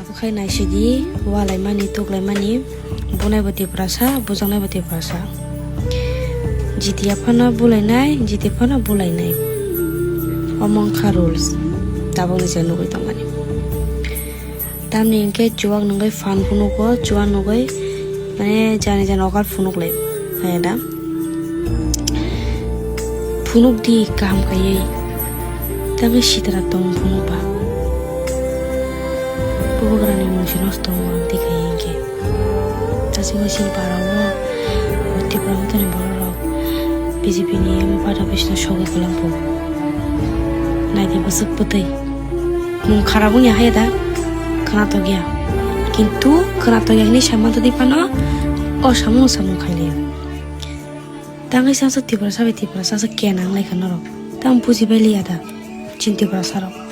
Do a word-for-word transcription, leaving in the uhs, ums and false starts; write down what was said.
Okhai naisidi, walaimani, tuklaimani, bunaibo Tiprasa, bujaknaibo Tiprasa. Jitiya phano bulainai, jiti phano bulainai. Omo wngkha rules. Tabukni je nugwi tongmani. Tamni hinkhe chuwak nugwi phan phunugo, chuwak nugwi mane jani jani okar phunuklai. Haya da? Phunuk di kaham khaiwi. Tangwi sitra tong phunukba. Bubagrani mungsi nosto wng di khaiwi hinkhe. Tasi waising para o Tipra Mothani bororok B J P ni M P party office no sogwi kwlangkho. Naidi bwswk bwtwi. Mung kharap wngya haya da? Khwnatok ya. Kintu khwnatok ya hinwi sama tadi phano o samung samung khailai. Tangwi sasa Tiprasa bai Tiprasa sa kena wnglaikha norok. Tamo bujibai liya da? Chini Tiprasa rok.